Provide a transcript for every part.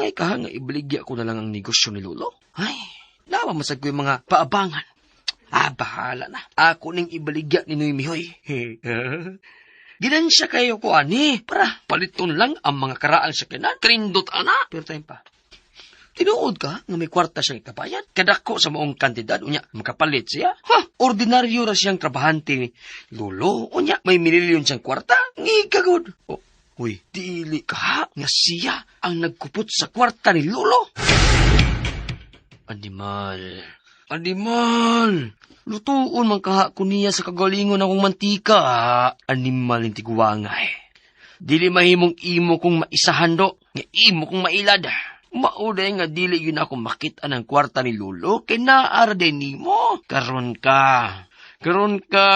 Angay ka nga ibaligya ko na lang ang negosyo ni Lolo. Ay, nawa masag ko yung mga paabangan. Ah, bahala na. Ako ning ibaligya ni Noy Mihoy. Ginansya kayo ko ani. Para paliton lang ang mga karaan sa kanan. Trindot ana. Pero tayo pa. Tinuod ka nga may kwarta siyang ikabayad. Kadako sa maong kantidad, unya, makapalit siya. Ha, ordinaryo ra siyang trabahante ni Lolo. Unya, may mililyon siyang kwarta. Ngigagod. Oh, uy, dili ka ha, nga siya ang nagkupot sa kwarta ni Lolo. Animal. Animal. Lutuon man kaha ko niya sa kagalingon akong mantika. Animal yung tiguwangay. Dili mahimong imo kong maisahan do, nga imo kong mailad. Mauday nga dili yun ako makita ng kwarta ni Lolo, kay naara din nimo. Karon ka. Karon ka.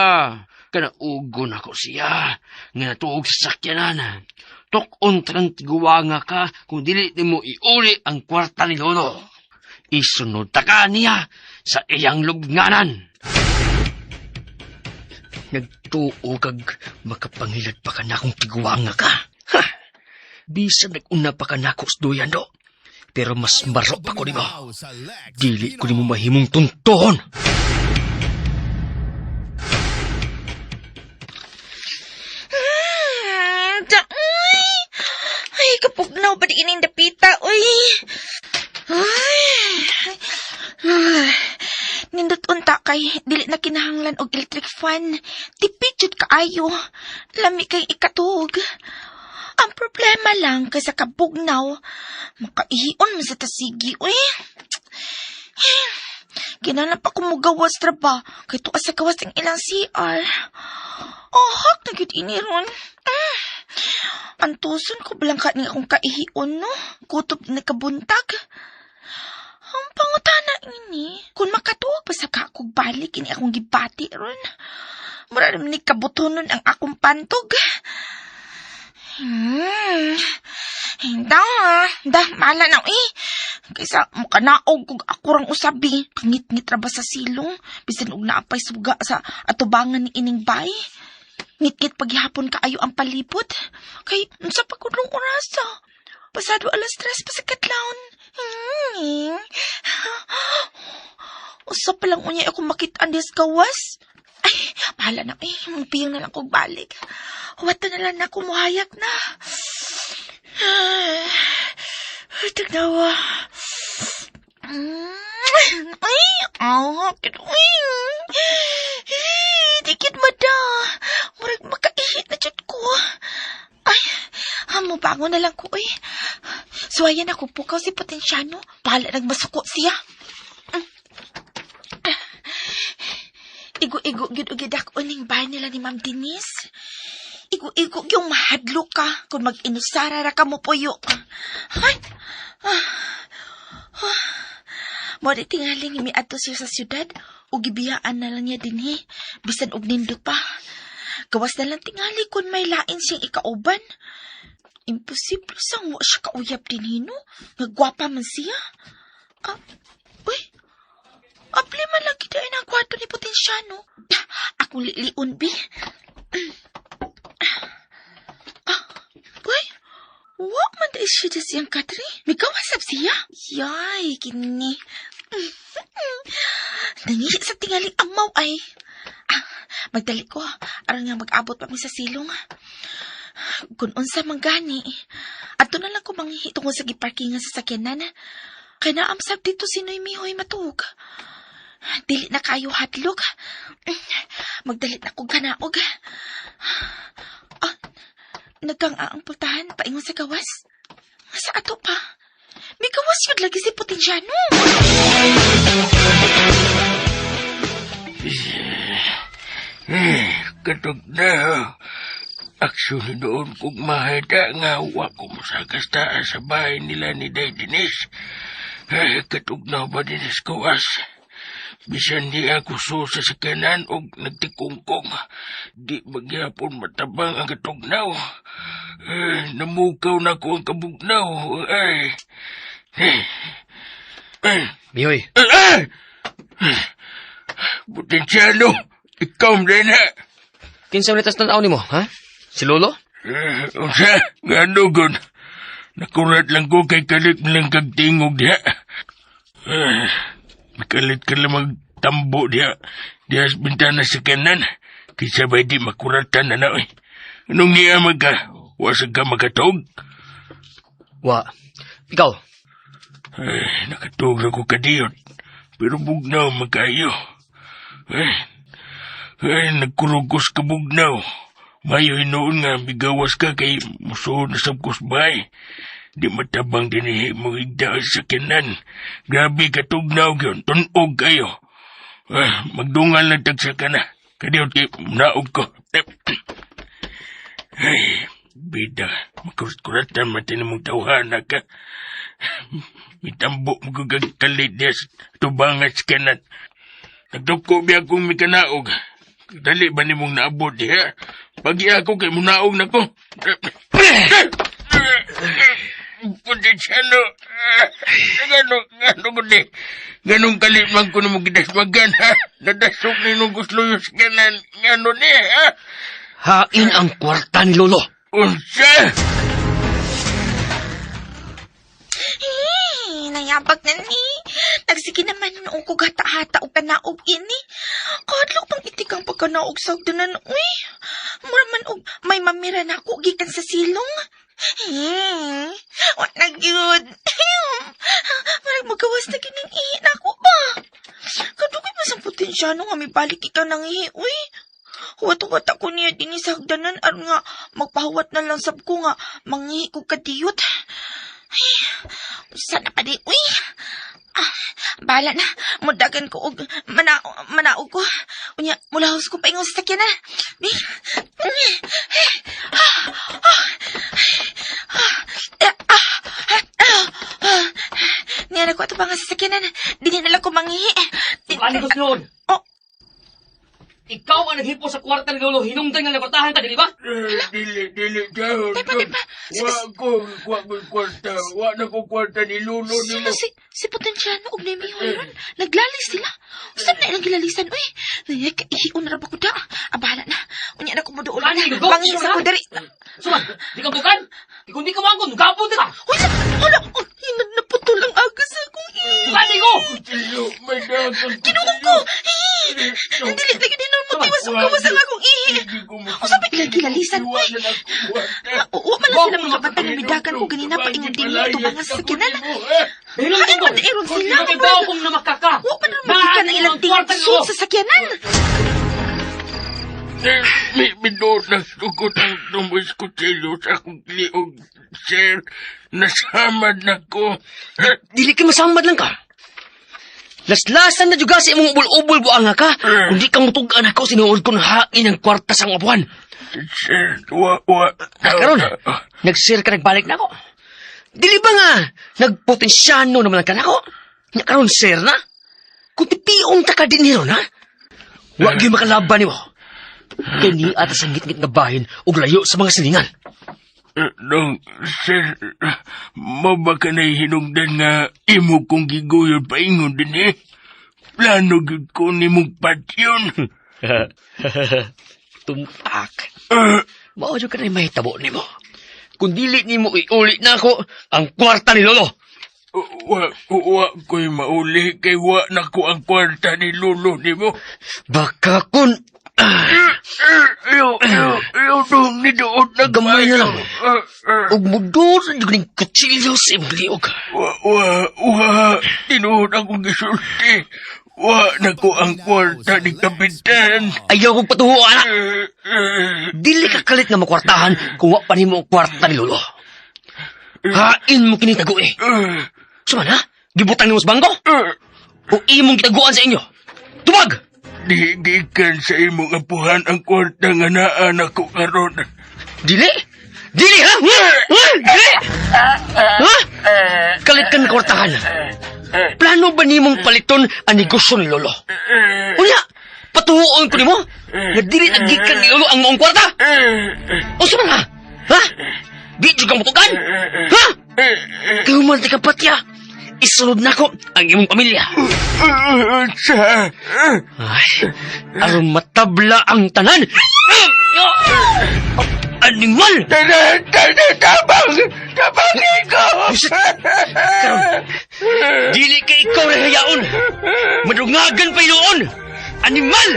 Kanaugon ako siya. Nga natuog sa sakyanan. Tukon trang tiguwanga ka kung dili nimo iuli ang kwarta ni Lolo. Isunod ta ka niya sa iyang lubnganan. Nagtuo kag makapangilad pa ka na kung tiguwanga ka. Ha! Bisan nag-una pa ka nako sa duyan do. Pero mas maro pa ko nimo. Dili ko nimo mahimong tuntuhon. Da, uy. Ay, kapugnaw ba di ining dapita, uy. Ay. Ay. Nindot unta kay dili na kinahanglan og electric fan. Tipid jud kaayo. Lami kay ikatug. Ang problema lang kay sa kabugnaw, makaihion man sa tasigi, uy. Kinahanglan pa ko mugawas trabaho kay tuwa sa gawas ang ilang CR. Oh, hak na gyud ini ron. Antuson ko balangka ni akong kaihion, no? Kutob na kabuntag. Ang pangutana ini, kung makatuog pa sa kakog balik ini akong gibati ron. Mura naman ni kabutonon ang akong pantog. Hinda, da, mala na, eh. Kaysa mukanaog kog ako rang usabi. Kangit-ngit ra ba sa silong? Bisan og naapay suga sa atubangan ni ining bay. Ngit-ngit paghihapon kaayo ang palibot. Kay, unsa pa kudlong orasa? Pasado 3:00 pa sa kadlawon. Usa pa lang unya ako makita ang gawas. Ay, bahala na. Eh, mupiyang na lang kog balik. Huwat na lang na kumuhayak na. Ay, tagnawa. Ay, oh, uy. Dikit mo da. Murag makaihit na jud ko. Ay, amo bangon na lang ko, uy. Suwayan ako pukaw si Potensyano. Bahala nagmasuko siya. Igo-igo gyud og gidak uning bahay nila ni Ma'am Denise. Igo-igo yung mahadlo ka kung mag-inusara ra ka mo puyo. Ay! Ah. Ah. Mo di tingaling miadto siya sa syudad ug gibiyaan na lang niya dinhi bisan og nindot pa. Gawas na lang tingali kung may lain siyang ikauban. Imposible sang wa siya kauyab dinhi, no? Nga gwapa man siya. Ah, uy, apli man lang kita ang kwarto ni Potensyano. Akong liliun, bi. Ah, uy, wa man di siya di siyang katri. May kawasap siya. Yay, kini. Nangihi sa tingaling amaw ay. Ah, magdali ko. Aron nga mag-abot pa mi sa silong. Kung unsa man gani. Adto na lang ko manghihi tungod sa giparkingan sa sakyanan. Kay naamsab dito si Noy Mihoy matuog. Dili na kayo hadlok. Magdali na kog kanaog. Ah, nagkang ang pultahan paingon sa gawas. Sa ato pa. May gawas yun lagi si Potensyano. Katog na. Actually doon kong mahita nga wa ko mosagas taa sa bahay nila ni Day Denise. Katog na ba din sa kawas? Bisan di ako so sa sakanan og nagtikungkong. Di magyapon matabang ang katugnaw. Namukaw na ko ang kabugnaw. Ay. Mihoy. Potensyano, ikaw na na. Kinsa ulit tas tanaw nimo, ha? Si Lolo? Unsa, nga nugon. Nakurat lang ko kay kalit lang kag tingog diha. Eh, kalit ka lang magtambo diha. Diha sa bintana sa kanan. Kisa ba di makuratan na na oy. Anong niya magka? Wasag ka makatog? Wa. Ikaw, Eh, nakatog na ko kadiyot. Pero bugnaw magkayo. Eh, eh, nagkurugos ka bugnaw. Mayo hinuon nga, bigawas ka kay musuod na sab ko sa bahay. Di matabang dinihi mo higda sa kanan. Grabe katugnaw gyud, tunog kayo. Eh, magdungal na tagsa ka na. Kadiyot kay naog ko. Eh, ay, bida, makurat-kuratan mati na mong tawhana ka. Mitambo mo kag kalit niya sa tubangan sa kanan. Nagduko biya akong mikanaog. Dali ba nimong naabot diha? Pagi ako kay munaog na ko. Potensyano. Ngano, ngano ko di. Ganong kalit man ko na mo gidasmagan, ha? Nadasok ni nung gusloyo sa kanan. Ngano ni, ha? Hain ang kwarta ni Lolo. Unsa? Eh, nayabag na ni. Nagsige naman noong ko gata-hata og kanaog ini. Kadlok pang itik ang pagkanaog sa hagdanan, uy. Mura man og may mamira na ako gikan sa silong. Eh, wa na gyud. Marag magawas na gining ihi na ako ba? Kadugay pa sa potensyano nga mibalik ikaw ng ihi, uy. Huwat-huwat ako niya dinhi sa hagdanan aron nga magpahuwat na lang sab ko nga mangihi ko kadiyot. Ay, usa na pa di, uy. Ah, bahala na. Mudagan ko og mana manaog ko. Unya, mulahos ko paingon sa sakyanan. Di. Niya na ko ato pa nga sa sakyanan. Dili na lang ko mangihi. Ano ko sunod? Oh. Ikaw ang naghipo sa kwarta ni Lolo. Hinungdan nga nakwartahan ka, dili ba? Eh, dili, dili, dahon. Tay pa, tay pa. Wa ko kwarta. Wa na ko kwarta ni Lolo ni Sino mo. si Potensyano og Nemi Hoyron? Naglalis sila. Usan na ilang gilalisan, uy? Ay, kaihion na ra ba ko da? Abala na. Unya na ko moduol na. Ani, go! Mangihi sa ko diri. Suman, di ka bukan? Di kung di ka mangkon, gapon ka! Uy, sa wala. Oh, hinad na putol ang aga sa akong ihi. Bukani ko! Kutsilyo, may dagang Kinuha ko. Eh, Dili lagi din mo tiwas og gawas ang akong ihi. Usa pa ilang gilalisan, Wa uy. na lang ko kwarta. Oo, man lang sila mga batang midagan ko ganina pa ingon din ito mga sakyanan. Meron Ay, ko! pati-eron sila. Nakita kong namakaka! Wa man rin makita ng ilang tingog sa sakyanan. Eh, May minor na sugot ang tumoy kutsilyo sa akong liog, sir. Nasamad na ko. Eh, Dili ka masamad lang ka. Laslasan na juga sa imong ubol-ubol buang ka. Kung di ka mutugan ako, sinuod ko ng hain ang kwarta sa akong abuhan. Sir, wa, wa. Karon, nag-share ka, nagbalik na ako. Dili ba nga, nagpotensyano naman ka na ako? Nya karon, sir na. Kung tipiong ta ka din ron, ha? Wa gyud makalaban nimo. Kay ni ata sa ngit-ngit nga bahin ug layo sa mga silingan. Eh, Dong, sir, mo ba ka na hinungdan nga imo kong giguyon paingon din eh? Plano gyud ko ni mong patyon. Tumpak. Eh, Mao jud ka na mahitabo nimo. Kung dili nimo iuli na ako ang kwarta ni Lolo. Wa, wa ko'y mauli kay wa na ko ang kwarta ni Lolo nimo. Baka kun Iyo, iyo, iyo, dong, ni doon na Gamay na lang. Eh, eh. Ug mudor jud ning kutsilyo sa imong liog. Wa, wa, wa, tinuod akong gisulti. Wa na ko ang kwarta ni Kapitan. Ayaw kong patuho, anak. Eh, eh, Dili ka kalit nga makwartahan kung wa pa nimo ang kwarta ni Lolo. Hain mo kini tago eh. eh, Suman ha? Gibutang nimo sa bangko? eh. O imong gitaguan sa inyo? Tubag! Di gikan sa imong apuhan ang kwarta nga naa na ko karon. Dili! Dili ha? Dili! Ha? Kalit ka ng kwartahan. Plano ba nimong paliton ang negosyo ni Lolo? Unya, patuhuon ko nimo nga dili na gikan ni Lolo ang maong kwarta? O man ha? Ha? Di jud ka mutugan? Ha? Kahuman ka patya. Isunod na ko ang imong pamilya. Sa Ay, aron matabla ang tanan. Animal! Tana, tana, tabang! Tabangin ko! Buset! Karon, dili kay ikaw na hayaon. Madungagan pa inuon. Animal!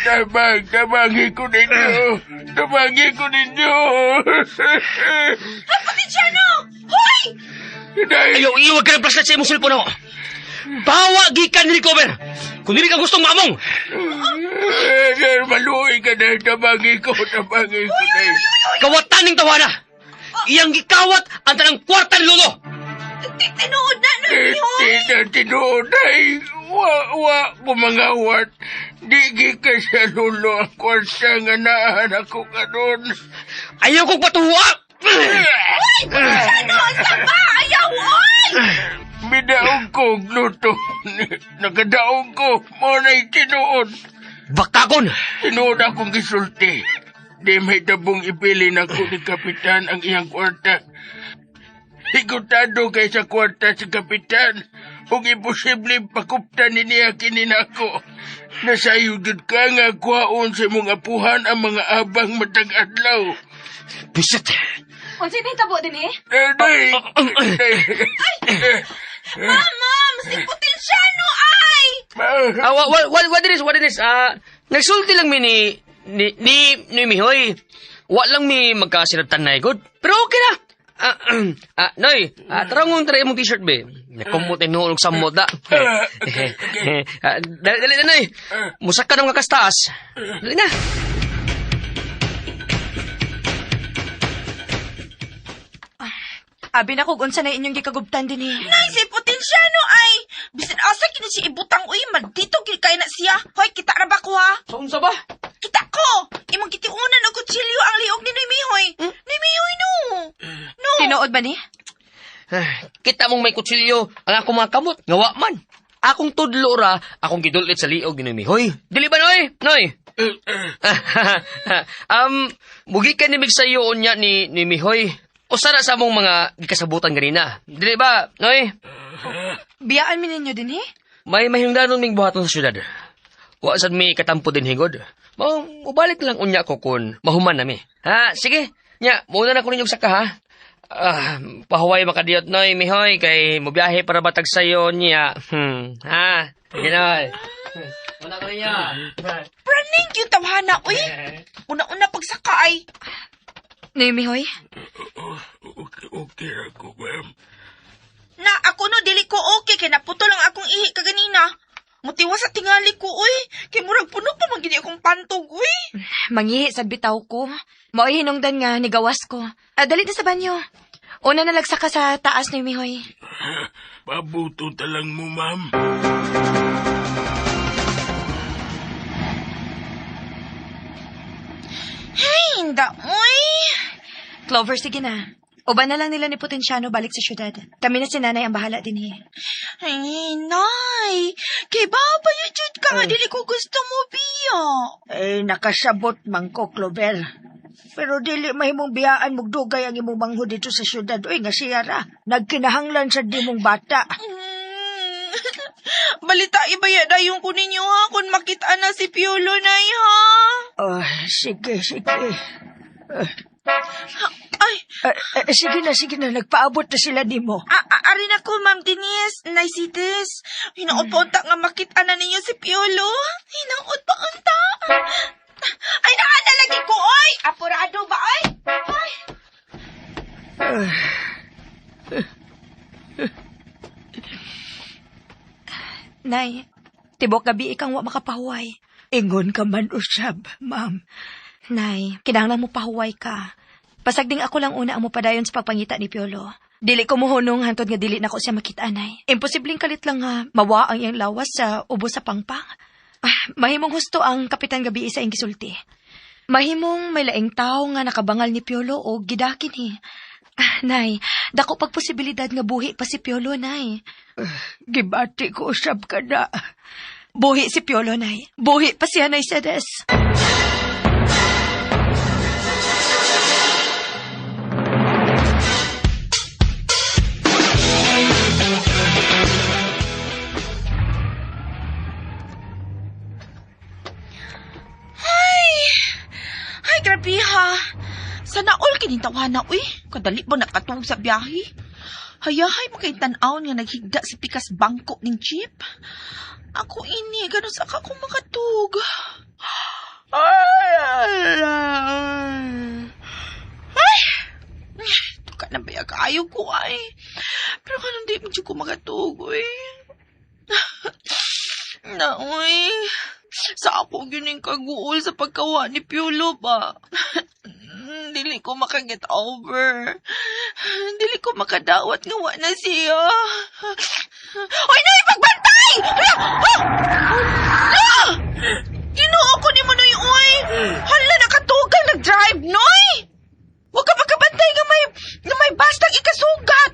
Tabang, tabangi ko ninyo. Tabangi ko ninyo. Ay, Potensyano! Hoy! Day, Ayaw, iwag ka ng flashlight sa imong cellphone ako. Bawa gikan ni recover. Kung dili ka gustong maamong. Maluoy ka na. Tabangi ko, tabangi ko, day. Kawatan ning tawana. Iyang gikawat ang tanang kwarta ni Lolo. Tinuod na, Noy Mihoy! Tita, tinuod, day. Wa, wa, kumangawat. Di gikan sa lulo ang kwarta nga naan ako karon. Ayaw kong patuwa. Potensyano, asa ba? Ayaw, oy! Midaog ko og luto. Nakadaog ko. Mo na'y tinuod. Bakakon. Tinuod akong gisulti. Di may tabong ipili na ko ni Kapitan ang iyang kwarta. Higutado kay sa kwarta si Kapitan. Ug imposible pakupta ni niya kini nako. Nasayo jud ka nga kuhaon sa imong apuhan ang mga abang matag adlaw. Buset. Unsa nahitabo din eh? Day, day, Ma'am, ma'am, si Potensyano ay! Ah, wa wa wa wa dinis, wa dinis. Ah, nagsulti lang mi ni ni ni, ni Mihoy. Wa lang mi magkasinabtan na good. Pero okay na. Ah, ah, Noy, ah, tara ngong tara imong t-shirt be. Nakumot ni og samot da. Ah, dali dali na, Noy. Musak ka ng mga kastaas. Dali na. Abi na kog unsa na inyong gikagubtan din eh. Nay, si Potensyano ay! Bisan asa kini si ibutang uy, madito kini kay na siya. Hoy, kita ra ba ko ha? Sa unsa ba? Kita ko! Imong gitiunan og kutsilyo ang liog ni Noy Mihoy. Noy Mihoy, no! No! Tinuod ba ni? Ah, kita mong may kutsilyo ang akong mga kamot. Ngawa man. Akong tudlo ra, akong gidulit sa liog ni Noy Mihoy. Dili ba, Noy? Noy? Mugi ka ni mig sayo unya ni ni Mihoy. Usa na sa among mga gikasabutan ganina. Dili ba, Noy? Biyaan mi ninyo din eh? May mahingdanon ming buhaton sa syudad. Wa sad mi katampo din hingod. Mao mubalik lang unya ko kun mahuman nami. Ha, sige. Nya, muna na ko ninyong saka ha. Ah, pahuway makadiyot Noy, Mihoy kay mobiyahe para batag sayo niya. Ha. Sige, Noy. Muna ko ninyo. Praning yung tawhana, uy! Una-una pagsaka ay. Noy Mihoy? Okay, okay ako, ma'am. Na, ako no, dili ko okay kay naputol ang akong ihi kaganina. Mutiwa sa tingali ko, uy. Kay murag puno pa man gini akong pantog, uy. Mangihi sad bitaw ko. Mao'y hinungdan nga nigawas ko. Ah, dali na sa banyo. Una na lagsa ka sa taas, Noy Mihoy. Pabuto talang mo, ma'am. Ay, hinda, uy. Clover, sige na. Uban na lang nila ni Potensyano balik sa syudad. Kami na si nanay ang bahala din eh. Ay, nay. Kay baba yung jud ka nga, dili ko gusto mo, biya. Eh, nakasabot man ko, Clover. Pero dili mahimong biyaan mugdugay ang imong manghod dito sa syudad. Uy, nga siya ra. Nagkinahanglan sa dimong bata. Balita iba ya dayon ko ninyo ha, kung makita na si Piolo nay ha. Oh, sige, sige. Ay, Sige na, sige na. Nagpaabot na sila nimo. Ari na ko, Ma'am Denise, Nay Sitis. Hinaot pa unta nga makita na ninyo si Piolo. Hinaot pa unta. Ay, naa na lagi ko, oy! Apurado ba, oy? Ay. Nay, tibok gabi ikang wa makapahuway. Ingon ka man usab, ma'am. Nay, kinahanglan mo pahuway ka. Pasagding ako lang una ang mopadayon sa pagpangita ni Piolo. Dili ko mohunong hantod nga dili nako siya makita, nay. Imposibleng kalit lang nga mawa ang iyang lawas sa ubo sa pangpang. Ah, mahimong husto ang Kapitan Gabi sa iyang gisulti. Mahimong may laing tao nga nakabangal ni Piolo o gidakin ni. Ah, nay, dako pag posibilidad nga buhi pa si Piolo, nay. Gibati ko usab ka na. Buhi si Piolo, nay. Buhi pa siya, nay Sedes. Ay, grabe ha. Sana all kining tawana, uy. Kadali ba nakatug sa biyahe? Hayahay mo kay tan-aw nga naghigda sa pikas bangko ning jeep. Ako ini, ganun sa ka kong makatug. Ay, ay, ay. Ay! Tuka na ba kaayo ko ay. Pero kanong di mo ko makatug, uy. Na, uy. Sa ako yun yung kaguol sa pagkawa ni Piolo ba? Dili ko makaget over. Dili ko makadawat nga wa na siya. Hoy, nay, pagbantay! Hala! Ah! Hala! Ginoo ko ni mo, Noy, uy! Hala, nakatugal nag-drive, Noy! Huwag ka magkabantay nga may bastang ikasugat!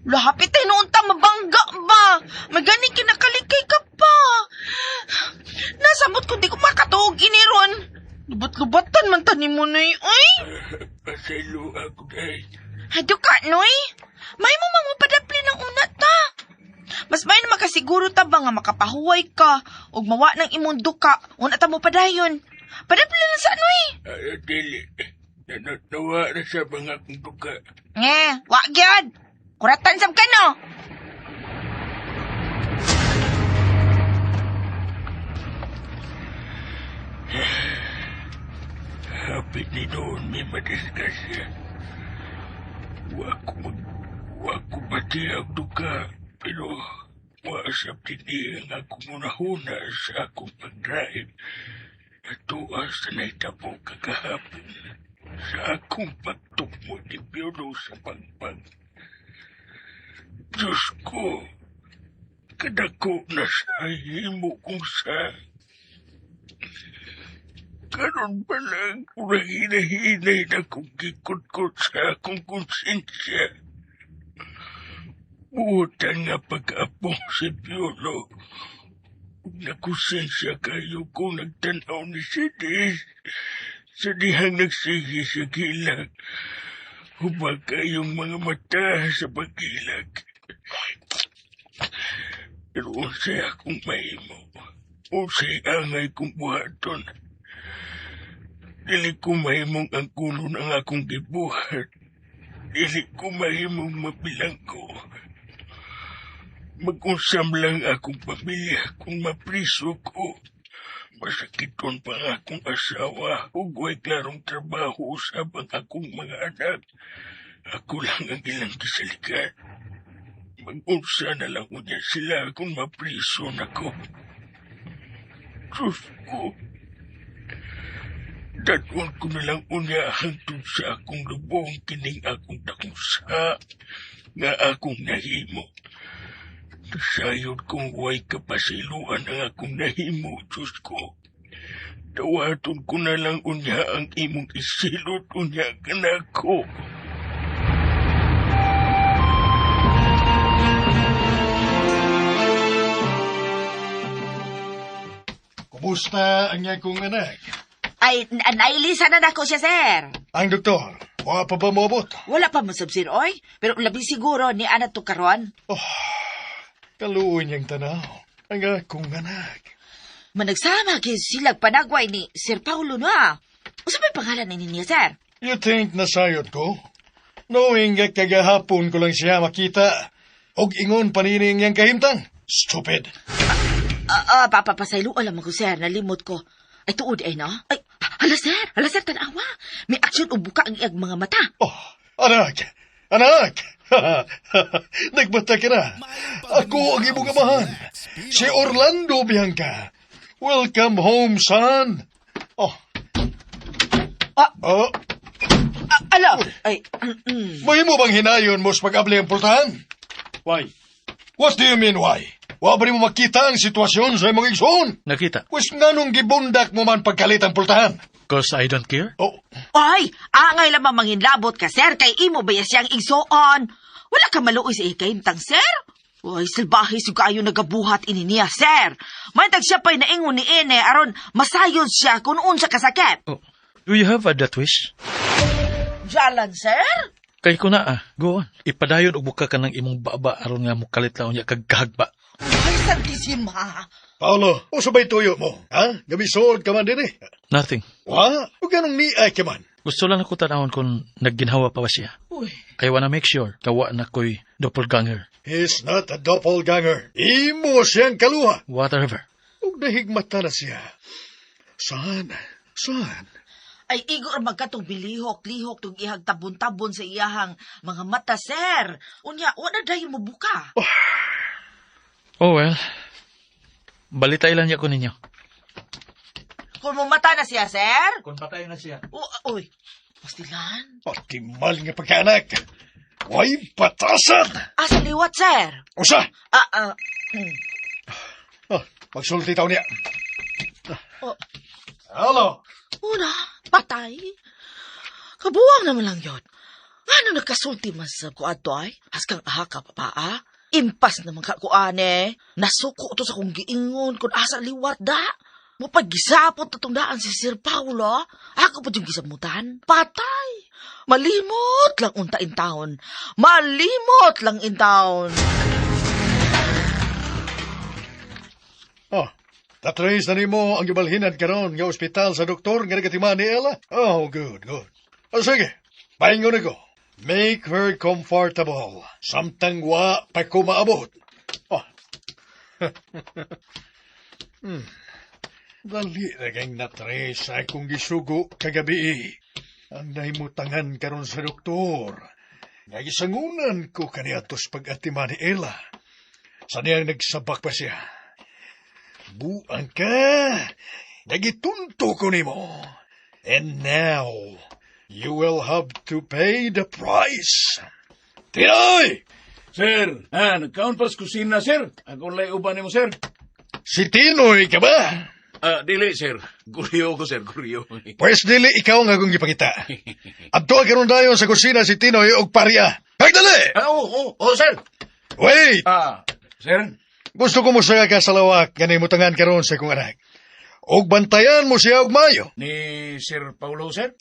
Lahapit tayo noon ta, mabangga ba? Magani kinakalikay ka pa. Nasamot ko di ko makatuog iniron. Lubat-lubatan man tani mo, Noy, uy! Pasaylo ako dahil. Hado ka, Noy! May mo mangupadapli ng una ta. Mas may na makasiguro ta ba nga makapahuway ka ug mawa ng imong duka, una ta mo padayon. Padapli lang sa Noy. Ay, dili. Nanatawa na sa mga akong duka. Nge, wa gyud. Kuratan sab ka no. Hapit ni doon may madisgrasya. Wa ko bati ang duka, pero wa sa tini ang akong unahuna sa akong pag-drive. Natuwa sa nahitabo kagahapon sa akong pagtukmo ni Piolo sa pagpag. Diyos ko, kadako na sa himo kong sa. Karon pa lang, hinahinay na kong gikot-kot sa akong konsensya. Buotan nga pag-apong si Piolo. Nakonsensya kayo kung nagtanaw ni Sidis sa dihang nagsige sa gilag. Hubag kayong mga mata sa paggilag. Pero unsay akong mahimo, unsay angay kong buhaton. Dili ko mahimong ang kuno ng akong gibuhat. Dili ko mahimong mabilang ko. Mag-usam lang akong pamilya kung mapriso ko. Masakiton pa ang akong asawa ug way klarong trabaho usab ang akong mga anak. Ako lang ang ilang gisalikan. Mag-unsa na lang unya sila kung mapriso nako. Diyos ko, dadon ko na lang unya hangtod sa akong lubong kining akong dakong sa nga akong nahimo. Nasayod kong way kapasiluan ang akong nahimo, Diyos ko. Tawaton ko na lang unya ang imong isilot unya kanako. Kumusta ang akong anak? Ay, nailisa na nako siya, sir. Ang doktor, wa pa ba moabot? Wala pa mo sir, oy. Pero labi siguro ni ana to karon. Oh, kaluoy niyang tanaw. Ang akong anak. Managsama kay silag panagway ni Sir Paulo na. Unsa may pangalan ni niya, sir? You think nasayod ko? Knowing nga kagahapon ko lang siya makita. Og ingon panining niyang kahimtang. Stupid. Papapasaylo alam ko, sir. Nalimot ko. Ay, tuod ay, no? Ay, hala, sir. Hala, sir, tanawa. May aksyon o buka ang iyag mga mata. Oh, anak! Anak! Nagbata ka na. Ako ang imong amahan. Si Orlando Bianca. Welcome home, son. Oh. Ah. Oh, Ala! Ay, mahimo bang hinayon mo sa pag-abli ang pultahan? Why? What do you mean, why? Wa ba nimo makita ang sitwasyon sa imong igsoon? Nakita. Wis nganong gibundak mo man pagkalit ang pultahan? Cause I don't care? Oh, ay, angay lamang manginlabot ka, sir, kay imo ba siyang igsoon? Wala ka maluoy sa ikahimtang, sir? Uy, salbahe su kayo nagabuhat ini niya, sir. May siya pa'y naingon ni Ine, aron masayon siya kung unsa kasakit. Oh, do you have a death wish? Jalan, sir? Kay ko na ah. Go on. Ipadayon og buka ka ng imong baba aron nga mokalit lang unya kag kahagba. Ay, Santisima. Paolo, usa ba'y tuyo mo? Ha? Gamisod ka man din eh. Nothing. Wa? O ganong niay ka man? Gusto lang ako tanawon kung nagginhawa pa ba siya. Uy. I wanna make sure kawa na ko'y doppelganger. He's not a doppelganger. Imo siyang kaluha. Whatever. Ug nahigmata na siya. Son, son. Ay, igor magkatong bilihok-lihok tong ihag tabon-tabon sa iyahang mga mata, sir. Unya, wala dayon mo buka. Oh well. Balita ilan niya ko ninyo. Kung mumata na siya, sir. Kung patay na siya. O, uy, pastilan. Patimal nga pagkaanak. Way batasan! Asa liwat, sir? Usa! Ah, ah. Ah, magsulti taw niya. Oh. Hello. Una, patay. Kabuwang naman lang yun. Ngano nagkasulti man sa kuadto ay? Haskang aha ka pa ah? Impas naman ka kuane. Nasuko to sa kong giingon kung asa liwat da. Mapagisapot na tong daan si Sir Paulo. Ako pa yung gisamutan. Patay. Malimot lang unta in town. Malimot lang in town. Oh, tatrace na nimo ang gibalhinan karon nga ospital sa doktor nga nagatiman ni Ella? Oh, good, good. Oh, sige, paingon ako. Make her comfortable. Samtang wa pa ko maabot. Oh. Dali na kang natrace sa akong gisugo kagabi. Ang nahimutangan karon sa doktor. Nga gisangunan ko kaniadtos pag-atima ni Ella. Sa niyang nagsabak pa siya. Buang ka! Nagitunto ko nimo. And now, you will have to pay the price. Tinoy! Sir, nagkaon pa sa kusina, sir. Ako lay uban nimo, sir. Si Tinoy ka ba? Ah, dili, sir. Guryo ko, sir. Guryo. Pwes dili ikaw nga akong gipakita. Adto karon dayon sa kusina si Tinoy og parya. Pagdali! Ah, oo, oh, oh, sir. Wait! Ah, sir. Gusto ko mo siya ka sa lawak nga nimutangan karon sa akong anak. Og bantayan mo siya og mayo. Ni Sir Paulo, sir?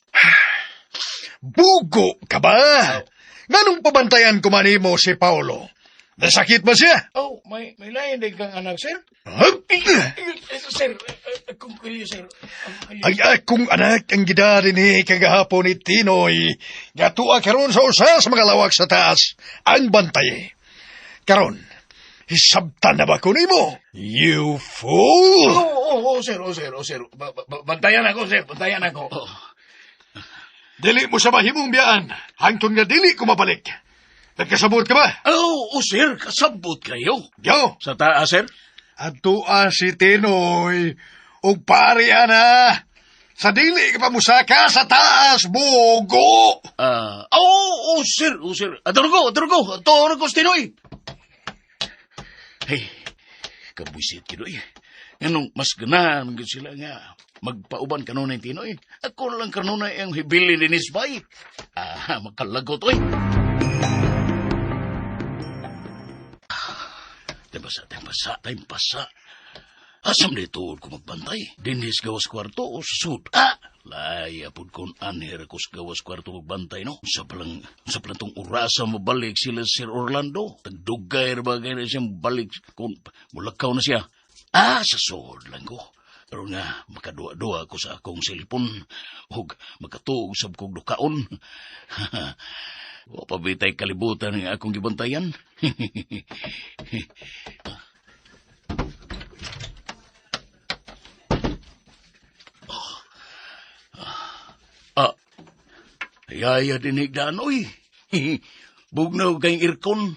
Bugo ka ba? Nganong pabantayan ko man nimo si Paulo? Nasakit ba siya? Oh, may lain din kang anak, sir? Huh? Sir, akong kilyo, sir. Akong kilyo. Ang akong anak ang gidari ni kagahapon ni Tinoy. Nga tuwa karon sa usa sa mga lawak sa taas ang bantay. Karon, hisabtan na ba ko nimo? You fool! Oo, oh, sir, oh, sir, oh, sir. Bantayan ako, sir. Bantayan ako. Oh. Dili mo sa mahimong biyaan. Hangtod nga dili ko mabalik. Nagkasabot ka ba? Oh, oh, sir, kasabot kayo. Yo! Sa taas, sir? Adtoa si Tinoy ug pare ana. Sa dili ka pa musaka sa taas, bugo! Ah, oh, oh, sir, oh, sir. Adoro ko, adoro ko. Adoro ko, Tinoy. Hey, kabwisit Tinoy. Anong mas ganahan gyud sila nga magpauban kanunay Tinoy. Ako lang kanunay ang hibili ni Nisbay. Ah, makalagot, oy. Tempasa, tempasa, tempasa. Asam dito ko magbantay. Dinhis gawas kwarto o susud. Ah! Laya pud kon anher ko sa gawas kwarto magbantay, no? Sa palang tong orasa mabalik sila Sir Orlando. Tagdugay ra ba kay na siyang balik kung mulakaw na siya. Ah, sa sud lang ko. Pero nga, makaduwa-duwa ko sa akong cellphone. Ug makatuog sab kog dukaon. Wa pa bitay kalibutan ng akong gibantayan. Ah, yaya dinigdaan, oy. Bugnaw kayong aircon.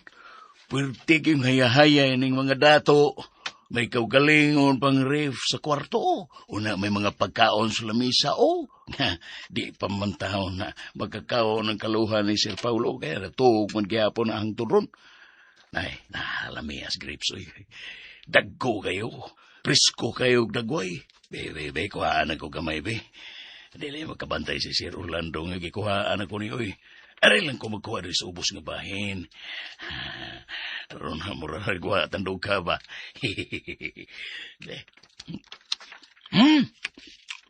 Pwerte kayong hayahaya ning mga dato. May kaugalingon pang ref sa kwarto. Una may mga pagkaon sa lamisa, oh. Di pa man taon na magkakaon ng kaluhan ni Sir Paulo. Kaya natuog man gihapon ang turon. Ay, nahalamias grapes, oy. Dagko kayo. Presko kayo dagway. Be, be, be, kuhaan ako gamay, be. Dili magkabantay si Sir Orlando nga gikuhaan ako ni oy. Aray lang ko magkuha diri sa ubos nga bahin. Aron na mura nagwa tandog ka ba?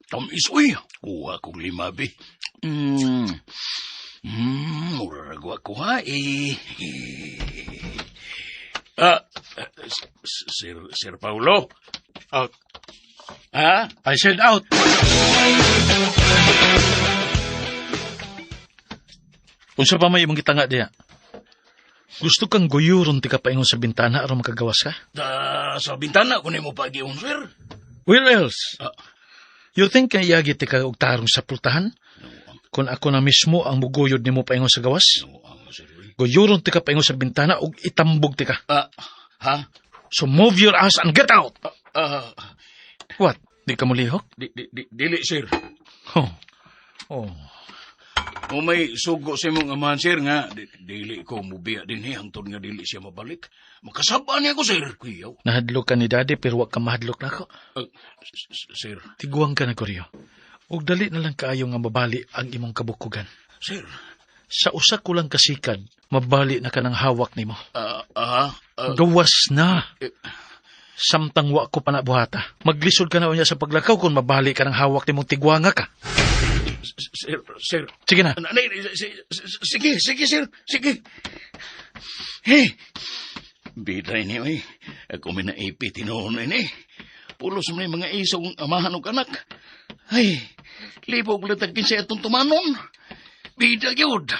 Tamis uy. Kuha kong 5 be. Mura nagwa kuha eh. Ah, Sir Paulo. Out. Ha? I said out. Unsa pa may imong gitanga diya? Gusto kang guyuron ti ka paingon sa bintana aron makagawas ka? Da, sa bintana ko nimo pagiun, sir. Where else? Ah. You think nga iyagi ti ka og tarong sa pultahan? Kung ako na mismo ang muguyod nimo paingon sa gawas? Ang sir, uy. Guyuron ti ka paingon sa bintana ug itambog ti ka. Ah, ha? So move your ass and get out! Ah, What? Di ka mulihok? di, di, di, dili, sir. Oh. Oh. O may sugo sa imong amahan, sir, nga di, dili ko mubiya din eh, hangtod nga dili siya mabalik. Makasaba niya ko, sir. Kuyaw. Nahadlok ka ni Daddy pero wa ka mahadlok nako. Ah, sir, Tiguang ka na, Koryo. Ug dali na lang kaayo nga mabali ang imong kabukugan. Sir. Sa usa ko lang kasikad, mabali na ka ng hawak nimo. Ah, ah, ah, Gawas na. Eh. Samtang wa ko pa nabuhata. Maglisod ka na unya sa paglakaw kung mabali ka ng hawak nimong tigwanga ka. Sir, sir. Sige na. Sige, sige, sir. Sige. Hey, bida ini, oy. Ako may naipit tinuon ini. Pulos mo na yung mga isong amahan og anak. Ay, libog latag kinsa atong tumanon. Bida gyud.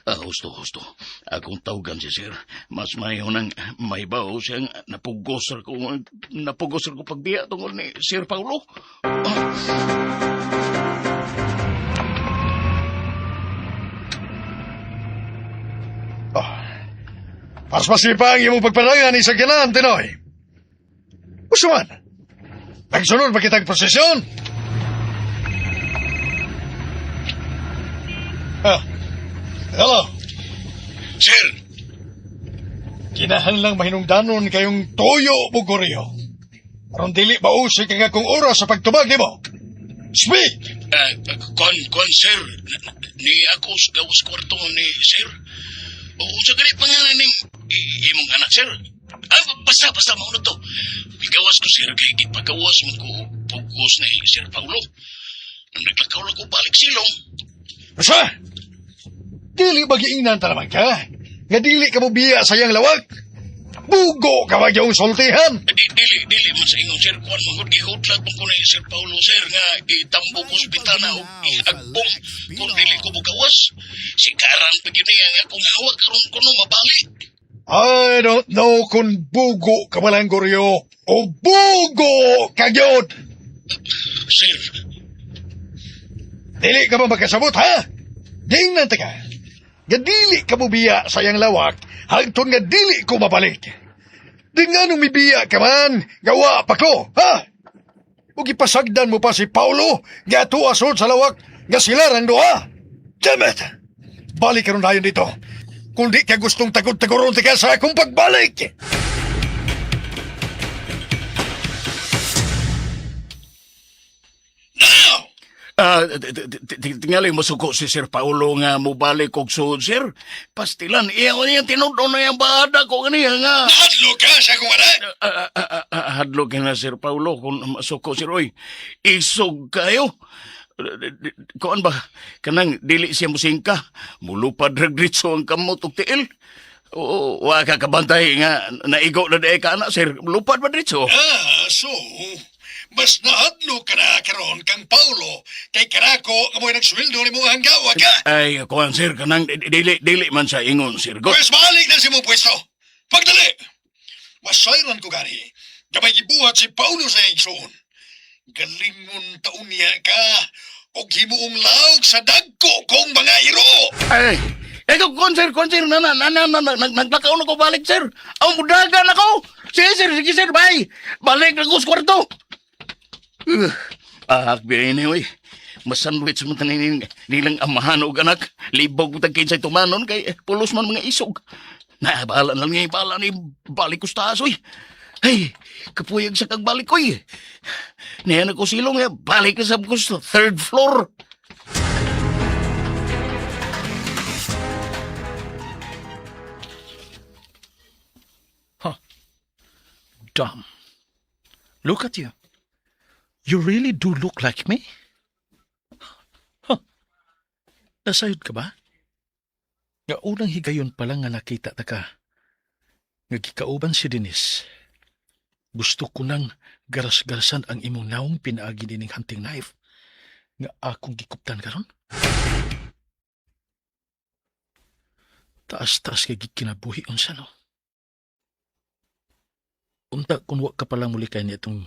Ah, husto, husto. Akong tawgan si sir. Mas mayo nang may bao siyang napugos ra ko pagbiya tungod ni Sir Paulo. Ah. Mas masipa ang imong pagparangan ni sa ganahan, Tinoy. Usa man, nagsunod ba kitang prosesyon? Ah, hello. Sir! Kinahanglang mahinungdanon kayong toyo, Bugoryo. Aron dili mausik ang akong oras sa pagtubag nimo. Speak! Kon, sir. Ni ako sa gawas kwarto ni sir. O, sa ganit pangalan ni imong anak, sir. Ah, basta, basta, mauna to. Gawas ko, sir, kay gipagawas mo ko pugos ni Sir Paulo. Naglakaw lang ko balik silong. Basta! Dili ba giingnan ta naman ka? Nga dili ka mo biya sa iyang lawak? Bugo ka ba yung sultihan? Dili, dili man sa ingon, sir. Kuan man gud gihudlat man ko ni Sir Paulo, sir, nga itambo ko sa bintana o iagpong kung dili ko bugawas. Si Karan pa gyud niya nga akong hawak karon kuno mabalik. I don't know kung bugo ka ba lang, Goryo, o bugo ka gyud. Sir, Dili ka ba makasabot, ha? Dingnan ta ka. Nga dili ka mo biya sa iyang lawak, hangtod nga dili ko mabalik. Di nga nung mibiya ka man, gawa pa ko, ha? Ug ipasagdan mo pa si Paulo, nga tuasod sa lawak, nga sila rang duha. Damn it! Balik ka ron dayon dito. Kung di ka gustong tagod-tagoron ka sa akong pagbalik. Now! Ah, tingali masuko si Sir Paulo nga mobalik og suod, sir. Pastilan, iya niya tinud na yung baada ko kaniya nga. Nahadlok ka sa akong anak! Ah, ah, ah, ah, hadlok na Sir Paulo kung masuko sir oy. Isog kayo. Kuan ba kanang dili siya musingka. Mulupad ra diretso ang kamot og tiil. Oo, wa ka kabantay nga naigo na di ka ana sir. Lupad ba diretso? Ah, so, mas nahadlok ka na karon kang Paulo kay kanako nga mo'y nagsweldo ni mong hanggawa ka. Ay, kuan sir kanang dili dili man sa ingon sir. Go. Pwes balik na sa imong pwesto. Pagdali! Masayran ko gani. Gamay gibuhat si Paulo sa igsoon. Galingon taon niya ka og himuong laog sa dagko kong mga iro. Ay, eh, kuan sir, kuan sir, na na na na na nag naglakaw na ko balik sir. Aw, mudagan ako. Sige sir, sige sir, bye. Balik na ko sa kwarto. Ah, anyway. Masandwich mo tanin nilang amahan og anak. Libog mo tag kinsay tumanon kay pulos man mga isog. Na, bahala na lang niya, bahala ni balik ko sa taas, oy. Ay, kapuyag sa kag balik, oy. Niyan ako silong, eh, balik na sa ko sa third floor. Huh. Dumb. Look at you. You really do look like me? Huh. Nasayod ka ba? Nga unang higayon pa lang nga nakita ta ka. Nga gikauban si Denise. Gusto ko nang garas-garasan ang imong naong pinaagi nining hunting knife nga akong gikuptan karon. Taas-taas kay kinabuhi unsa no. Unta kung wa ka palang mulikay ni itong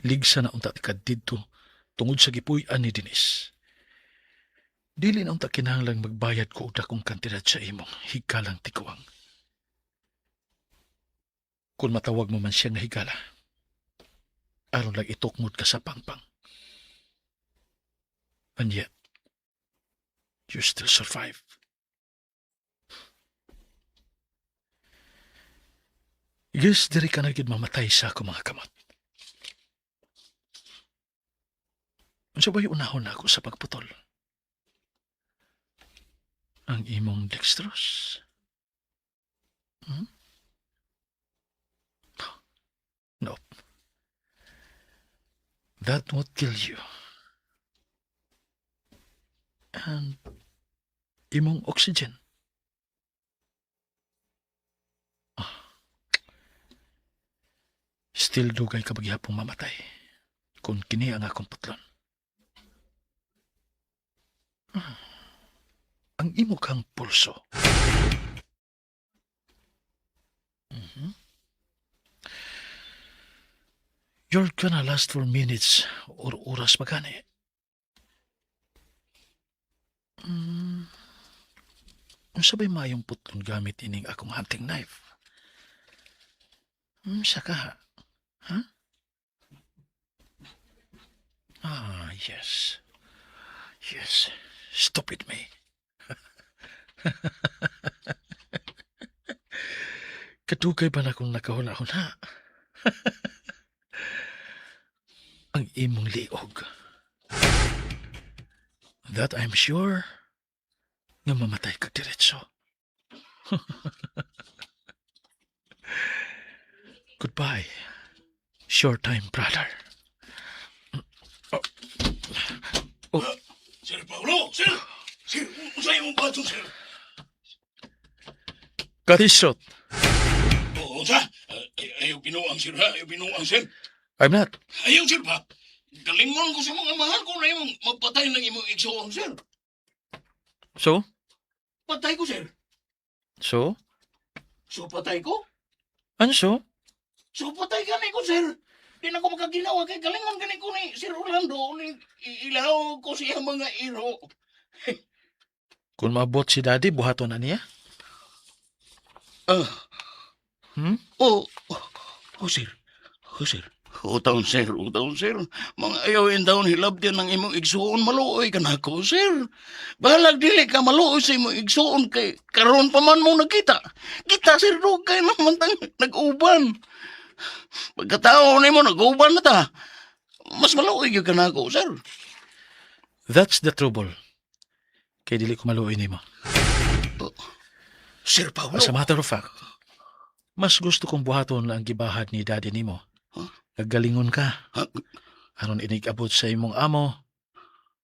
ligsa na unta ka didto tungod sa gipuy-an ni Denise. Dili na unta kinahanglang magbayad ko og dakong kantidad sa imong higalang tiguang. Kung matawag mo man siya nga higala, aron lang itukmod ka sa pangpang. And yet, you still survive. Yes, diri ka na gid mamatay sa ako mga kamot. Unsa ba'y unahon nako sa pagputol? Ang imong dextrose? Hmm? Nope. That won't kill you. And imong oxygen. Ah. Still dugay ka paghihapong mamatay kung kini ang akong putlon. Ah. Ang imo kang pulso. You're gonna last for minutes or oras pa gani. Unsa ba'y mayong putlon gamit ining akong hunting knife? Saka, ha? Ah, yes. Yes. Stupid me. Kadugay ba na kung nakahuna-huna? Ang imong liog. That I'm sure nga mamatay ka diretso. Goodbye. Short time, brother. Oh. Oh. Sir Paulo, sir! Sir, unsa imong buhaton, sir? Cut his throat. Oh, unsa? Ayaw binuang, sir, ha? Ayaw binuang, sir. I'm not. Ayaw, sir, ba? Galingon ko sa mga mahal ko na imong mapatay ng imong igsoon, sir. So? Patay ko, sir. So? So, patay ko? Ano so? So, patay ka ko, sir. Di na ko makaginawa kay galingon gani ko ni Sir Orlando ni ilaw ko siya mga iro. Kung maabot si Daddy, buhaton na niya? Ah. Hmm? Oh, oh, oh, sir. Oh, sir. O taon, sir. O taon, sir. Mga ayaw in taon hilab din ng imong igsuon. Maluoy ka na ako, sir. Bahalag dili ka maluoy sa imong igsuon kay karon pa man mo nakita. Kita, sir, dugay naman tang nag-uban. Pagkatao nimo nag-uban na ta. Mas maluoy gyud ka na ako, sir. That's the trouble. Kay dili ko maluoy nimo. Sir Paulo. As a matter of fact, mas gusto kong buhaton ang gibahad ni Daddy nimo. Huh? Naggalingon ka. Ha? Aron inig-abot sa imong amo,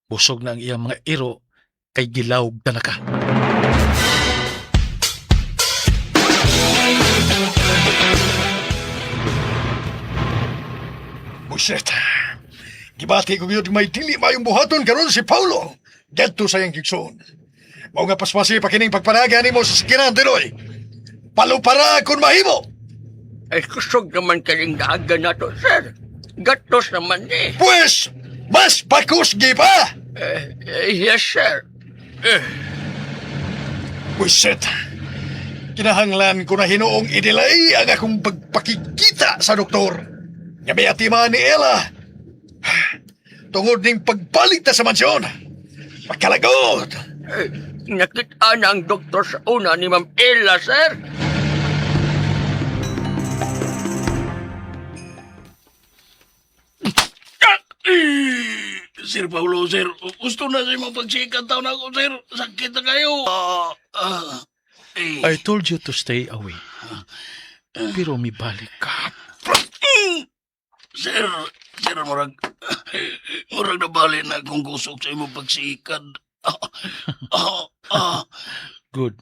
busog na ang iyang mga iro, kay gilawg ta na ka. Buset. Gibati ko yun may dili mayong buhaton karon si Paulo. Gadto sa iyang gigsoon. Mao nga paspasi pa kining pagpanaga nimo sa sakiran, Dinoy. Palupara kung mahimo. Ay, kusog naman kayong daagan na to, sir. Gatos naman ni. Pues, mas bakos giba. Yes, sir. Buset. Kinahanglan ko na hinuong i-delay ang akong pagpakikita sa doktor. Nga may atiman ni Ella. Tungod ning pagbalik ta sa mansyon. Pagkalagot. Eh, nakita na ang doktor sa una ni Ma'am Ella, sir. Sir Paulo, sir, gusto na sa imong pagsikat taon ako, sir. Sakit na kayo. Eh. I told you to stay away. Pero mibalik ka. Sir, sir, murag nabali na akong gusok sa imong pagsikad. Good.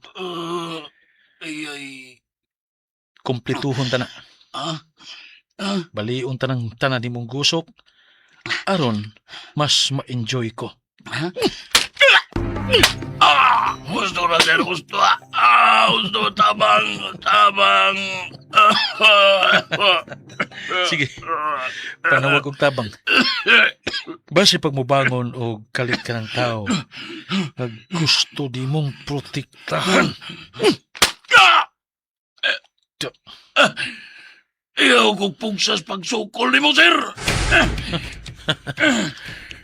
Ay, ay. Kompletuhon ta na. Ah, ah, Balion ta ng tanan nimong gusok. Aron, mas ma-enjoy ko. Ha? Ah! Gusto Gusto na, sir. Gusto. Ah, gusto. Tabang. Tabang. Sige. Panawag og tabang. Base pag mubangon o kalit ka ng tao, nga gusto di mong protektahan. Iyaw kong pugsas pagsukol ni mo, sir.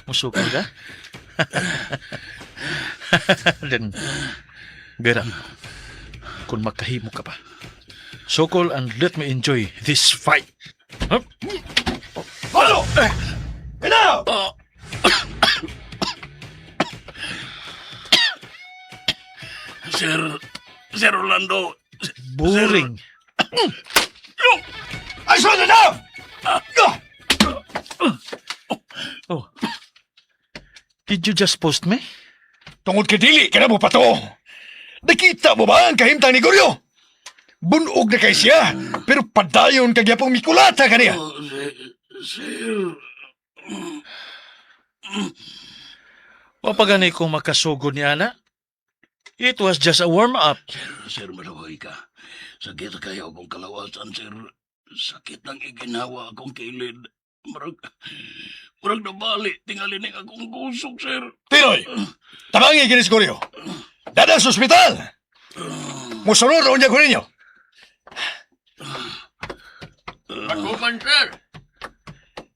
Musukol ka? Then, Gera, kung makahimo ka pa, sukol and let me enjoy this fight. Huh? Ano? Enough! Sir, Sir Orlando. Boring. I said enough! Oh. Did you just post me? Tungod kay dili ka na mo pato. Nakita mo ba ang kahimtang ni Goryo? Bunog na kay siya, pero padayon kagyapong mikulata kaniya. Oh, sir, sir. Wapagani ko makasugod ni Ana. It was just a warm-up. Sir, maluhay ka. Sakit kayo akong kalawasan, sir. Sakit ng iginawa akong kilid. Murag, murag nabali, tingali ning akong gusok, sir. Tinoy, tabangi kini si Goryo. Dada sa ospital. Musunod unya ko ninyo. Patuman, sir.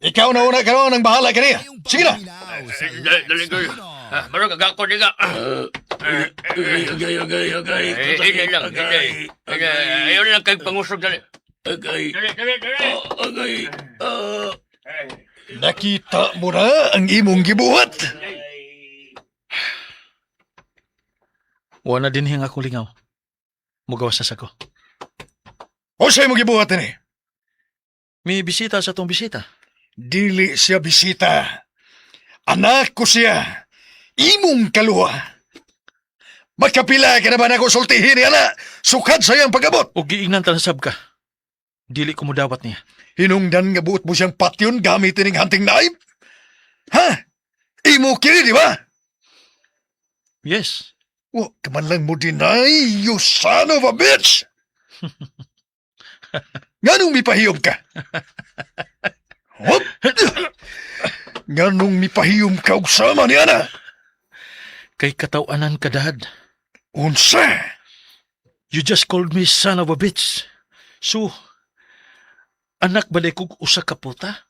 Ikaw na una karon ang bahala kaniya. Sige na. Dali, dali. Ah, Marag, agako niga. Agay, agay, agay, agay. Eh, hindi lang, hindi. Agay, Ayaw na lang kay pangusog, dali. agay, Dali, dali, dali. Oh, agay. Ah. Nakita mo na ang imong gibuhat. Wala din hing akong lingaw. Mugawas na sa ko. Unsay mo gibuhat ini? May bisita sa tong bisita. Dili siya bisita. Anak ko siya. Imong kaluha. Makapila ka na ba na konsultihin ni ana? Sukad sa iyang pag-abot. O giingnan tansab ka. Dili ko mudawat niya. Hinungdan nga buot mo siyang patyon gamit ining hunting knife? Ha? Imo kini, di ba? Yes. Wa ka man lang mo deny, you son of a bitch! Nganong mipahiyom ka? Hop! Nganong mipahiyom ka og sama ni ana? Kay katawanan ka, Dad. Unsa? You just called me son of a bitch. So, anak balik kog usa ka puta?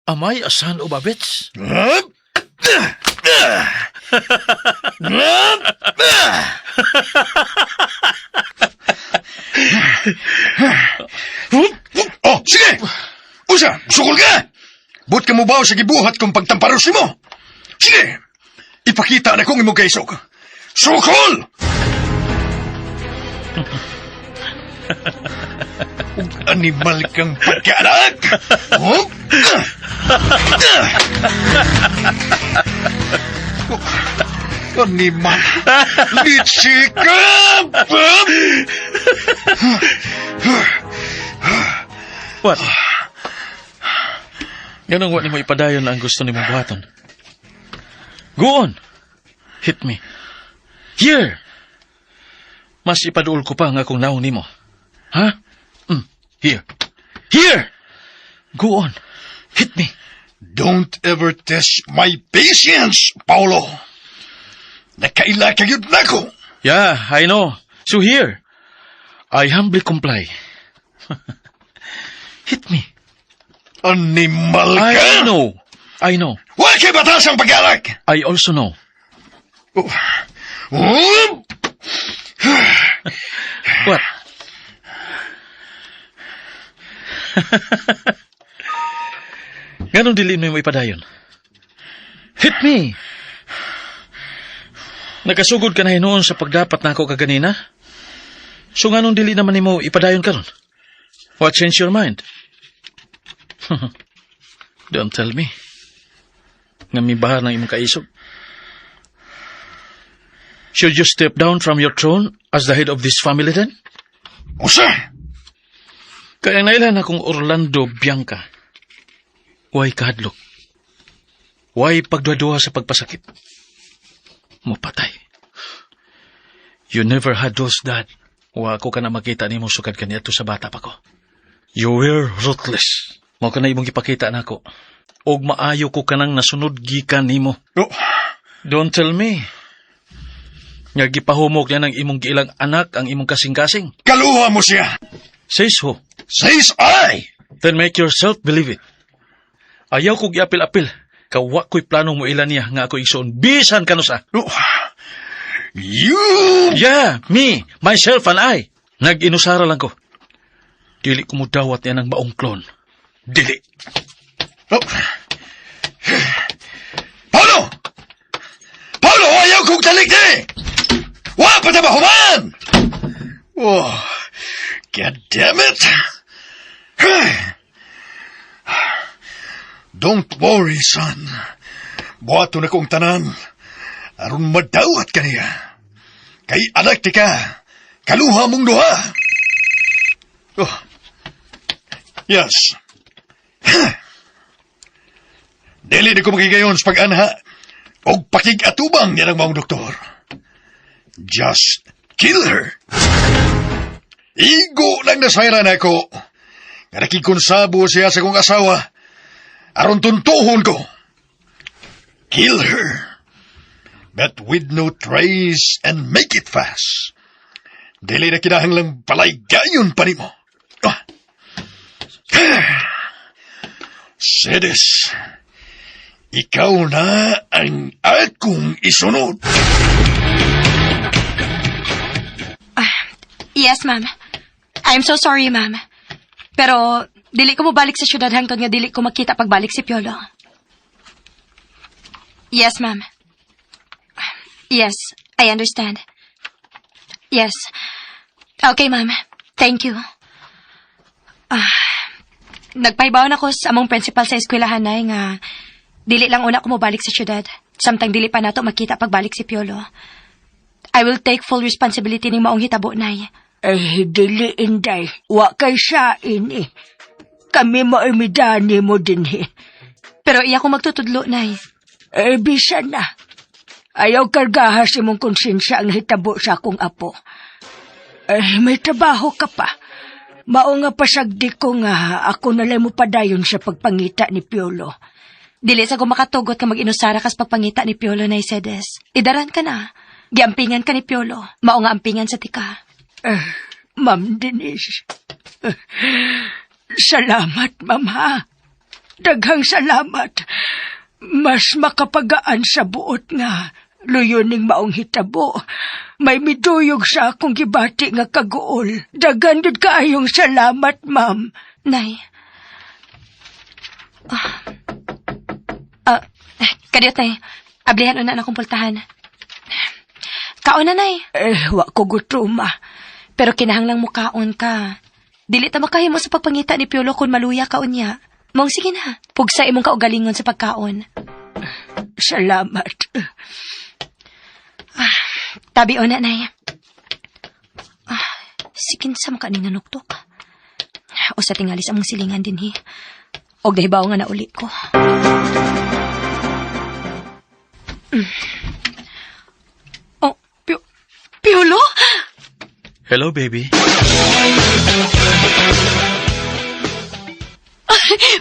Am I a son of a bitch? Hup! Hup! Oh, sige! Usa, sukol ka! But ka mo ba sa gibuhat kung pagtamparos mo? Sige! Ipakita na kong imong kaisog. Sukol! Ug animal kang pagkaanak! Hup! Animal! Litsi ka! What? Ganong wa nimo ipadayon ang gusto nimo buhaton. Go on. Hit me. Here. Mas ipaduol ko pa ang akong naong nimo. Ha? Here. Here. Go on. Hit me. Don't ever test my patience, Paulo. Nakaila ka gyud nako. Yeah, I know. So here, I humbly comply. Hit me. Animal ka! I know. I know. Wa kay batas ang pag-alak! I also know. Oh. Oh. What? Ganong dili mo ipadayon. Hit me! Nakasugod ka na hinuon sa pagdapat na ako kaganina. So nganong dili naman nimo ipadayon karon? What changed your mind? Don't tell me. Nga mibahar ng imong kaisog. Should you step down from your throne as the head of this family then? Usa! Kaya nailhan akong Orlando Bianca. Way kahadlok. Way pagduha sa pagpasakit. Mupatay. You never had those, Dad. Wa ko ka na makita nimo sukad kaniadto sa bata pa ko. You were ruthless. Mao kana imong gipakita nako. Og maayo ko kanang nasunod gikan nimo. Oh, Don't tell me. Nga gipahumok niya ng imong giilang anak ang imong kasing-kasing. Kaluha mo siya! Says who? Says I! Then make yourself believe it. Ayaw kog iapil-apil. Kawa ko'y planong mo ilan niya nga ako igsoon. Bisan kanusa. Oh, you! Yeah, me, myself and I. Nag-inusara lang ko. Dili ko mo dawat niya ng maong klon. Dili. Oh. Paulo! Paulo, ayaw kong talik di! Wa pa ta mahuman! Oh, God damn it! Don't worry, son. Buhaton na kong tanan. Aron madawat ka niya. Kay anak ti ka. Kaluha mong duha. Oh. Yes. Dili di ko makigayon sa pag-anha og pakig-atubang niya ng maong doktor. Just kill her. Igo lang nasayran ako. Nga nakikonsabo siya sa kong asawa. Aron tuntuhon ko. Kill her. But with no trace and make it fast. Dili na kinahanglang palaygayon pa nimo. Ah. Sedes, ikaw na ang akong isunod. Yes, ma'am. I'm so sorry, ma'am. Pero, dili ko mobalik sa syudad hangtod nga dili ko makita pagbalik si Piolo. Yes, ma'am. Yes, I understand. Yes. Okay, ma'am. Thank you. Ah, nagpahibaw na ko sa among principal sa eskwelahan na nga dili lang una ko mobalik sa syudad. Samtang dili pa nato makita pagbalik si Piolo. I will take full responsibility ning maong hitabo, Nay. Eh, dili, Inday. Wa kay sain eh. Kami maimidani mo din eh. Pero iya ko magtutudlo, Nay. Eh, bisan na. Ayaw kargaha sa imong konsensya ang hitabo sa akong apo. Eh, may trabaho ka pa. Mao nga pasagdi ko nga ako na lang mo padayon sa pagpangita ni Piolo. Dili sa ko makatugot ka mag-inusara kas pagpangita ni Piolo, Nay Sedes. Idaran ka na. Giampingan ka ni Piolo. Mao nga ampingan sa tika. Eh, Ma'am Denise. Eh, salamat, ma'am ha. Daghang salamat. Mas makapagaan sa buot nga. Luyo ning maong hitabo. May miduyog sa akong gibati nga kaguol. Daghan jud kaayong salamat, ma'am. Nay. Ah, ah, kadiyot, Nay. Ablihan una na akong pultahan. Kaon na, Nay. Eh, wa ko gutuma. Pero kinahanglang mukaon ka. Dili ta makahimo sa pagpangita ni Piolo kung maluya ka unya. Mong sige na. Pugsa imong kaugalingon sa pagkaon. Salamat. Ah, tabi una, Nay. Ah, sikin sa maka ni nanuktok. O sa tingali sa among silingan din, hi. Og dahibaw nga nauli ko. Oh, Piolo? Hello, baby.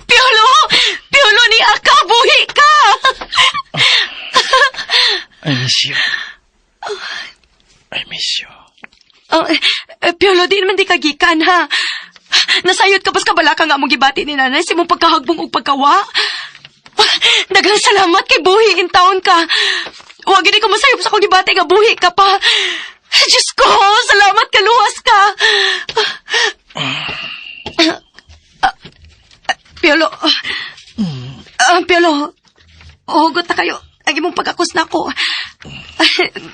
Piolo! Piolo ni Aka, buhi ka! I miss you. I miss you. Oh, Piolo, di naman di ka gikan, ha? Nasayod ka pas kabala ka nga mong gibati ni nanay sa imong pagkahagbong ug pagkawa. Daghang salamat kay buhi in taon ka. Wag gid ko masayop sa akong gibati nga buhi ka pa. Diyos ko, salamat ka, luwas ka. Piolo, Piolo, hugot na kayo. Ang imong pag-akos na ako.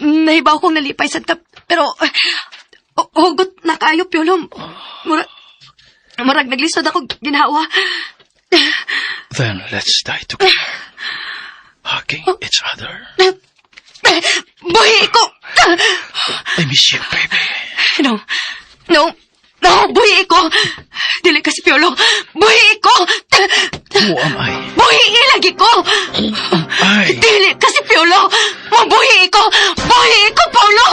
Nahibaw kong nalipay sa tap, pero hugot na kayo, Piolo. Murag naglisod ako ginhawa. Then let's die together. Hugging each other. Buhi ko! I miss you, baby. No, no. No, buhi ko. Dili ka si Piolo. Buhi ko. Who am I? Buhi lagi ko. I? Dili ka si Piolo. Mabuhi ko. Buhi ko, Paulo.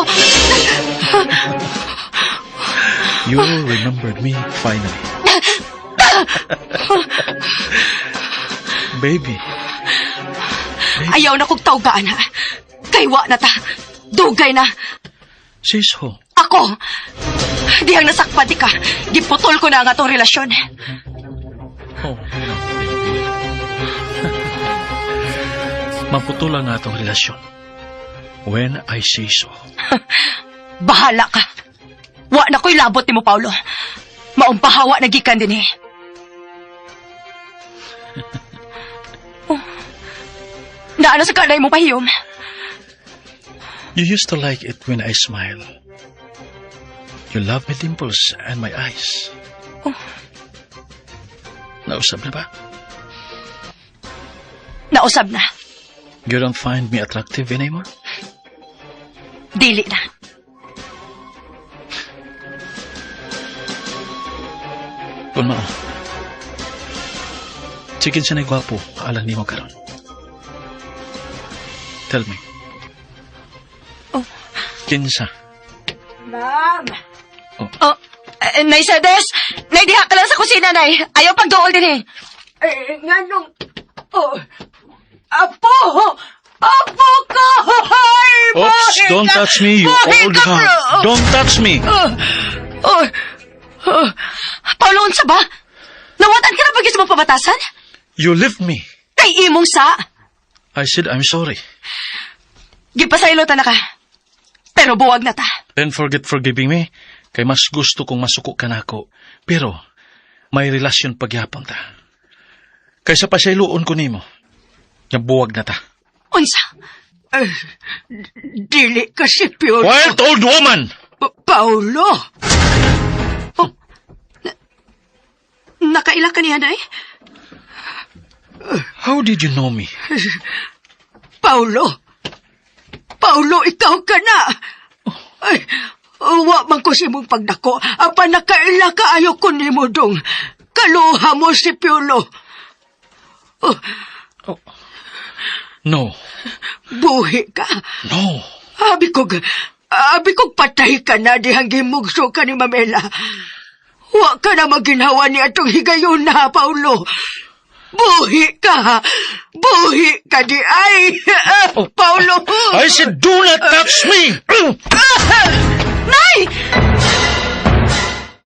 You remembered me finally. Baby. Ayaw na kong tawgaan, ha. Kay wa na ta. Dugay na. Sis ho. Ako. Dihang nasakpan di ka. Giputol ko na ang atong relasyon. Oh, no, baby. Maputol ang atong relasyon. When I say so. Bahala ka. Wa na ko'y labot nimo, Paulo. Maong pahawa na gikan din eh. Oh. Naa na sa kanay mo pahiyom. You used to like it when I smile. You love my dimples and my eyes. Oh. Nausab na ba? Nausab na. You don't find me attractive anymore? Dili na. Kung mao. Sige siya na gwapo, alang nimo karon. Tell me. Oh. Kinsa? Ma'am! Oh, eh, Nay Sedes! Nay, diha ka lang sa kusina, Nay. Ayaw pagduol din eh. Eh, nganong... Oh, apo! Apo ko! Ay, Oops! buhi Don't ka! touch me, you Buhi old ka, hag! bro! Don't touch me! Oh, oh, oh. Paulo, unsa ba? Nawatan ka na ba sa mong pabatasan? You left me. Kay imong sa. I said I'm sorry. Gipasaylo ta na ka. Pero buwag na ta. Then forget forgiving me. Kay mas gusto kong masuko ka nako. Pero, may relasyon pagyapon ta. Kaysa pasayloon ko nimo. Nga buwag na ta. Unsa? Eh, dili ka si Piolo. Quiet, old woman! Paulo! Nakaila ka niya, Nay? How did you know me? Paulo! Paulo, ikaw ka na! Ay, wa man ko sa imong pagdako. Apan nakaila kaayo ko nimo dong. Kaluha mo si Piolo. Oh, No. buhi ka. No. Abi kog patay ka na dihang gimugso ka ni Mamela. Wa ka na maginhawa ni atong higayuna, Paulo. Buhi ka! Buhi ka di ay! Paulo! I said do not touch me! Nay!